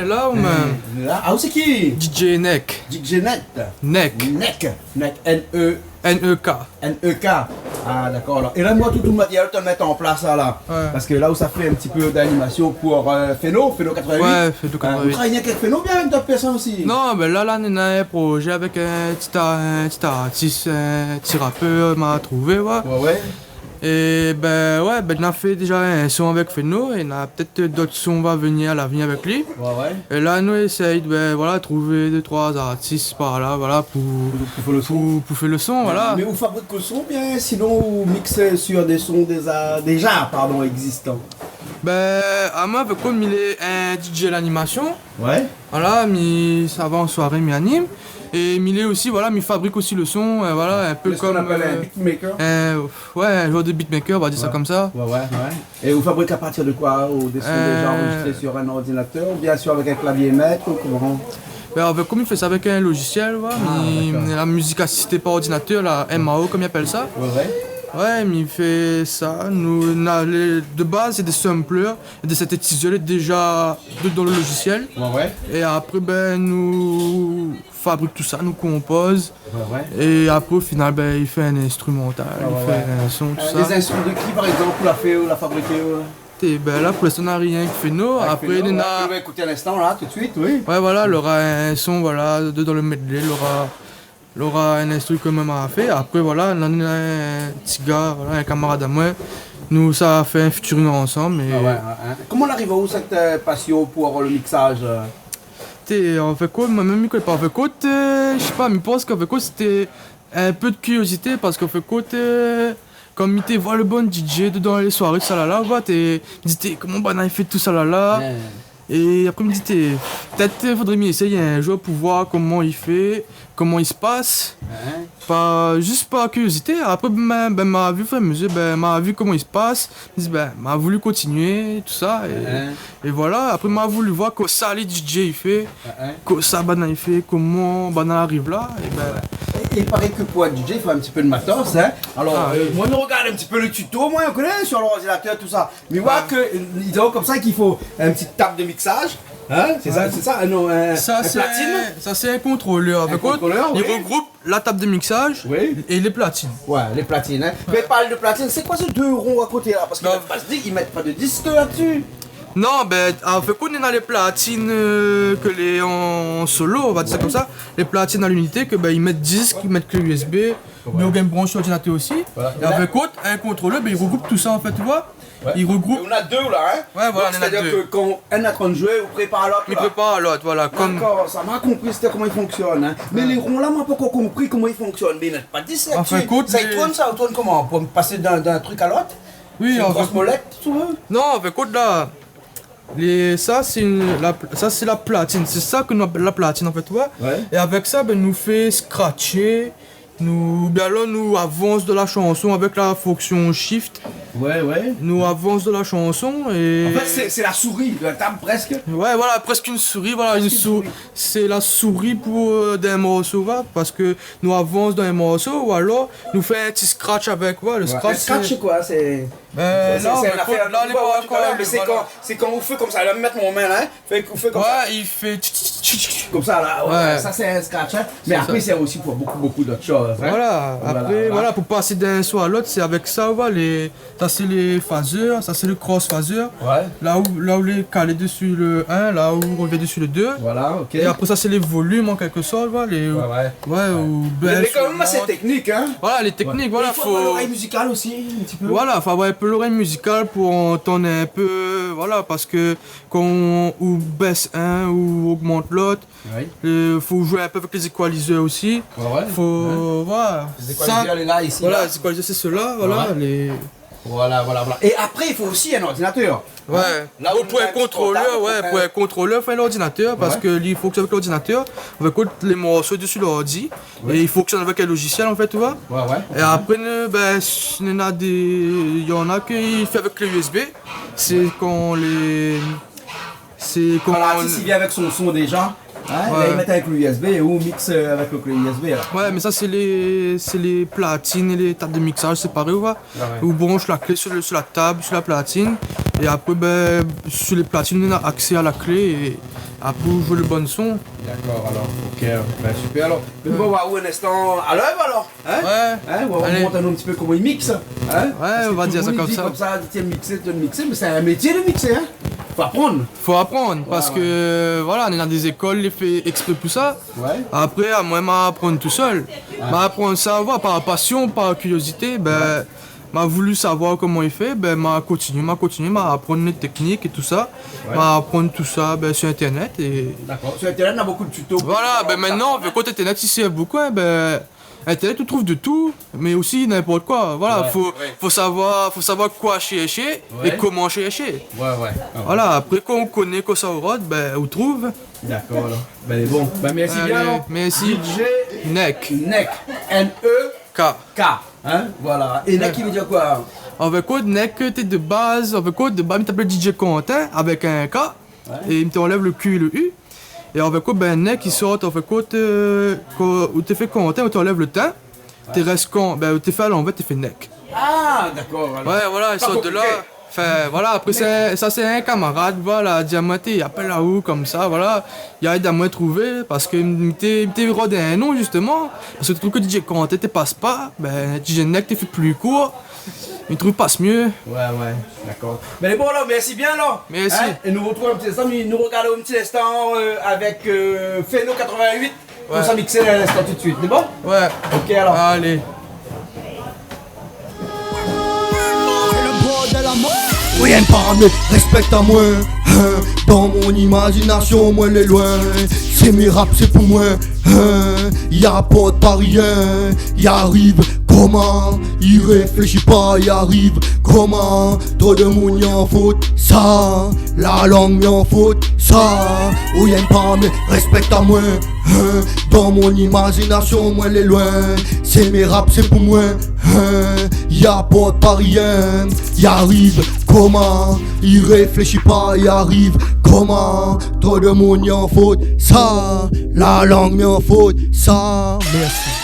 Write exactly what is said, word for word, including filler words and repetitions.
La ou mèm ? La, ah, ou sé ki ? D J Nek. D J Nek. Nek. Nek. Nek. N E N E K. N E K. Ah, dakor, alor. É la, moin, tout, tout matérièl, ou la mèt an plas la, la. Ouais. Parske la ou sa fé in ti pé d'animasion pou, euh, Feno, Feno quatre-vingt-huit. Ouais, Feno quatre-vingt-huit. Euh, ou travay rienk avèk Feno oubien avèk d'ot pèrsone osi ? Non, bin la, la, nou néna in projé avèk in ti ta-, in ti artis, in ti rapèr, ma trouvé, ouais. Ouais, ouais. É bin, ouais, bin, nou la fé déza in son avèk Feno, é nou na pétèt d'ot son va vnir a lavenir avèk li. Ouais, ouais. É la, nou éséy, bin, voilà, trouvé dé, troi artis par la, voilà, pou, pou, pou fé le son. Pou, pou fé le son, voilà. Mé ou fabrik le son, oubien sinon ou mix sur dé son déza, déza, pardon, égzistan ? Bin, amoin, avèk kote mi lé in D J lanimasion. Ouais. Voilà, mi sava an soiré, mi anim. É mi lé osi, voilà, mi fabrik osi le son, euh, voilà, in pé konm, euh, in, ouais, in zanr de beatmaker, on va dir sa konmsa. Ouais, ouais, ouais. É ou fabrik a partir de koi ? Ou dé son déza anrozistré sur in ordinatèr oubien sur, avèk in klavié mèt ou koman ? Bin, avèk, konm mi fé sa avèk in lozisièl, voilà, mi, la mizik asisté par ordinatèr, la M A O, konm i apèl sa. Ouais, ouais. Ouais, mi fé sa. Nou, na lé, de baz, sé dé samplers, dé sintétizèr déza de, dan le lozisièl. Ouais, ouais. É apré, bin, nou fabrik tout sa, nou konpoz. Ouais, ouais. É apré, o final, bin, i fé in instrimantal, i fé in son, tout sa. Ouais, ouais. Euh, dé zinstru de ki, par égzanp, ou la fé, ou la fabriké, euh ? Té, bin, la, pou linstan, na rienk Feno. Rienk Feno, ouais, nou va ékout in instan, la, tout de suite, oui. Ouais, voilà, nora in son, voilà, de, dan le medley, nora, nora in instru ke moin ma fé. Apré, voilà, nou néna in ti gars, voilà, in kamarad amoin. Nou sa fé in featuring ansanm, é... Ah ouais, ouais, ouais. Koman la ariv aou, sèt, euh, pasion pou avoir le mixage, euh ? Té, an fèt, kote, moin mèm, mi koné pa. An fèt, kote, euh, mi sé pa, mi pans ke, an fèt, kote, sété in pé de kiriozité, parske, an fèt, kote, euh, konm mi té voi le bann D J dedan lé soiré, tousala la, ou voi, té, mi di, té, koman banna i fé tousala la ? Ouais. É apré, mi di, té, pétèt, euh, fodré mi éséy in zour pou voir koman i fé, koman i spas. Ouais. Pa, zis par kiriozité. Apré, bin, bin, ma vi, o fur é a mezur, bin, ma vi koman i spas. Mi di, bin, ma voulu kontinié, tousa, é, é voilà. Apré, ma voulu voir kosa lé D J i fé, kosa banna i fé, koman banna la ariv la, é bin. É, é i paré ke pou èt D J, i fo in ti pé de matos, hein. Alor, ah, euh, oui, moin, mi rogard in ti pé le tuto, moin, ou koné, sur lordinatèr, tousa. Mé mi voi ke, euh, i di konmsa k'i fo in ti tab de mixage, hein, sé sa, sé sa, non, in, in platine. Sa, sé in kontrolèr. In kontrolèr, oui. Avèk, i regroup la tab de mixage é lé platine. Ouais, lé platine, hein. Ouais. Mé parl de platine, sé koi sé dé ron a koté la ? Parske la baz di, i mèt pa de disk la dsi. Non, bin, an fèt, kote néna lé platine, euh, ke lé an solo, on va dir sa konmsa. Lé platine a linité ke, bin, i mèt disk, i mèt klé U S B, mé ou gingn bransh ordinatèr osi. Voilà. É avèk, kote, in kontrolèr, bin, i regroup tousa, an fèt, ou voi. Ouais. I regroup. É ou na dé la, hein ? Ouais, voilà, nou na dé. Donk, sétadir ke kan inn lé antrin de zoué, ou prépar lot, la. Mi prépar lot, voilà, konm... Dakor, sa ma konpri, sétadir koman i fonksyone, hein. Mé lé ron la, moin la pankor konpri koman i fonksyone. Mé i mèt pa disk la dsi. An fèt, kote, sa i tourn, sa i tourn koman ? Pou pasé d'in, d'in trik a lot ? Oui, an fèt, kote. Sé in gro molèt, tousa ? Non, an fèt, kote, la, lé, sa, sé in, la, sa, sé la platine. Sé sa ke nou apèl la platine, an fèt, ouais. Ouais. É avèk sa, bin, nou fé scratcher, nou, oubien alor nou avans dan la shanson avèk la fonksion shift. Ouais, ouais. Nou avans dan la shanson é... An fèt, sé, sé la souri de la tab, prèsk. Ouais, voilà, prèsk in souri, voilà, in souri. Prèsk in souri. Sé la souri pou, euh, d'in morso, voilà, parske nou avans dan in morso, ou alor nou fé in ti scratch avèk, voilà, le scratch, sé koi ? Sé, bin, sé, la, sé in afèr, la, nou va voir talèr, mé sé kan, sé kan ou fé konmsa, la, mèt mon min la, hein. Fé, ou fé konmsa. Ouais, i fé tch, tch, tch, tch, konmsa la, ouais, sa sé in scratch, hein. Mé apré, sé osi pou bonpé, bonpé d'ot shoz, hein. Voilà, apré, voilà, pou pasé d'in son a lot, sé avèk sa, ou voi, lé, sa sé lé phaser, sa sé le cross phaser. Ouais. La ou, la ou lé kalé dsi le un, la ou revien dsi le dé. Voilà, OK. É apré, sa sé lé volim, an kèlk sort, ou voi, lé, ouais, ou bès, ou mont. Mé kan mèm, sé teknik, hein. Voilà, lé teknik, voilà, fo avoir lorèy mizikal osi, in ti pé. Voilà, fo avoir in pé lorèy mizikal pou antann in pé, voilà, parske kan ou bès inn, ou ogmant lot, euh, fo zoué in pé avèk lé ékwalizèr osi. Ouais, ouais. Fo, voilà. Lé ékwalizèr, lé la, isi, voilà, la. Lé ékwalizèr, sé sela, voilà, lé... Voilà, voilà, voilà. É apré, i fo osi in ordinatèr. Ouais. La ou pou in kontrolèr, ouais, pou in kontrolèr, fo in ordinatèr, parske li fonksyone avèk lordinatèr, avèk tout lé morso dsi lordi, é i fonksyone avèk in lozisièl, an fèt, ou voi. Ouais, ouais. É apré, bin, néna dé, néna ki fé avèk lé U S B. Sé kan lé, sé kan l'artis i vien avèk son son déza, hein, la i mèt avèk le U S B é ou mix, euh, avèk le klé U S B, la. Ouais, mé sa, sé lé, sé lé platine é lé tab de mixage séparé, ou voi. Ah ouais. Ou bransh la klé su le, su la tab, su la platine. É apré, bin, su lé platine, ou na aksé a la klé é Apré, ou zoué le bann son. Dakor, alor, OK, bin, super, alor. Mé bon, ou va oir in instan a lèv, alor, in ? Ouais. In, ou va montr anou in ti pé koman i mix, in ? Ouais, on va dir sa konmsa. Parske tout le moun i di konmsa, ti mixé, ti mixé, mé sé in métié de mixé, in ? Fo aprann. Fo aprann, parske, voilà, néna dé zékol lé fé èksprè pou sa. Ouais. Apré, amoin, ma aprann tousèl. Ouais. Ma aprann sa, voilà, par pasion, par kiriozité, bin, ma voulu savoir koman i fé, bin, ma kontinié, ma kontinié, ma aprann lé téknik é tousa. Ouais. Ma aprann tousa, bin, sur Internet é... Dakor. Sur Internet, néna bonpé de tuto. Voilà, bin, mintnan, avèk Internet, i sèrv bonpé, in, bin, Internet, ou trouv de tout, mé osi ninport koi. Voilà, fo, fo savoir, fo savoir koi shèrshé é koman shèrshé. Ouais, ouais. Voilà, apré, kan ou koné kosa ou rod, bin, ou trouv. Dakor, alor. Bin, bon. Bin, mèrsi bien, alor. Allez, mèrsi. D J Nek. Nek. N E K. K. In, voilà. É Nek, i vé dir koi ? An fèt, Nek, té de baz, an fèt, de baz, mi té apèl D J Quentin avèk in K. Ouais. É mi té anlèv le Q é le U. É an fèt, bin, Nek, i sort, an fèt, euh, kan ou té fé Quentin, ou té anlèv le tin. Ouais. Té rès Can, bin, ou té fé a lanvèr, té fé Nek. Ah, dakor, alor. Ouais, voilà, i sort de la. Pa konpliké. Anfin, voilà, apré, sé, sa sé in kamarad, voilà, di amoin, té, apèl aou konmsa, voilà. Li la èd amoin trouvé, parske mi té, mi té rod in non, zistoman. Parske mi trouv ke D J Quentin té pas pa, bin, D J Nek té fé pli kour. Mi trouv pas myé. Ouais, ouais, dakor. Bin, bon, alor, mèrsi bien, alor. Mèrsi. In ? É nou artrouv in ti instan, nou rogard in ti instan, euh, avèk, euh, Feno quatre-vingt-huit. Ouais. Pou sa mixé, euh, sa tout de suite, sé bon ? Ouais. OK, alor. Allez. Oyin, pa mé, rèspèk amoin, in. Dan mon imazinasion, moin lé loin. Sé mi rap, sé pou moin, in. I aport pa rien. I ariv koman, i réfléshi pa, i ariv koman. Tro de moun i anfot sa, la lang i anfot sa. Oyin, pa mé, rèspèk amoin, in. Dan mon imazinasion, moin lé loin. Sé mi rap, sé pou moin, in. I aport pa rien. I ariv koman, i réfléshi pa, i ariv koman. Tro de moun i anfot sa, la lang i anfot sa. Mèrsi.